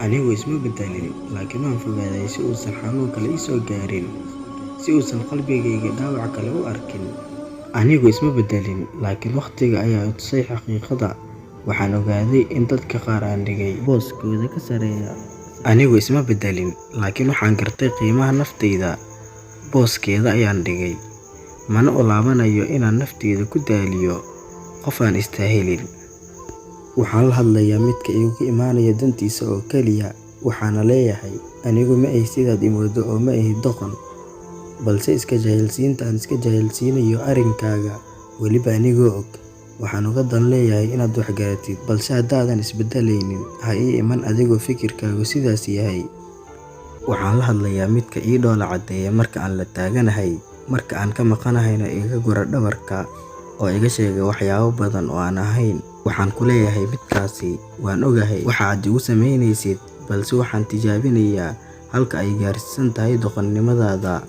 Anigu isma bedelin, laakiin waan fogaaday si uusan xanuun kale ii soo gaarin, si uusan qalbigayga dhaawac kale u arkin. Anigu isma bedelin, laakiin waqtiga ayaa i tusay xaqiiqada. Waxaan ogaaday in dadka qaar aan dhigay booskooda ka sarreeya. Anigu isma bedelin, laakiin waxaan gartay qiimaha naftayda, booskeeda ayaan dhigay. Mana u laabanayo inaan naftayda ku daaliyo qof aan istaahilin. Waxaan la hadlayaa midka iigu imaanaya dantiisa oo kaliya, waxaana leeyahay, anigu ma ahi sidaad i mooddo oo ma ahi doqon, balse iska jahilsiinta aan iska jahilsiinayo arrinkaaga, weliba anigoo og, waxaan uga dan leeyahay inaad wax garatid, balse haddaadan isbedelaynin, ha ii iman adigoo fikirkaagu sidaas yahay. Waxaan la hadlayaa midka ii dhoola caddeeya marka aan la taaganahay, marka aan ka maqanahayna iga gura dhabarka oo iga sheega waxyaabo badan oo aan ahayn. Waxaan ku leeyahay midkaasi, waan ogahay waxa aad igu samaynaysid, balse waxaan tijaabinayaa halka ay gaarsiisan tahay doqonnimadaada.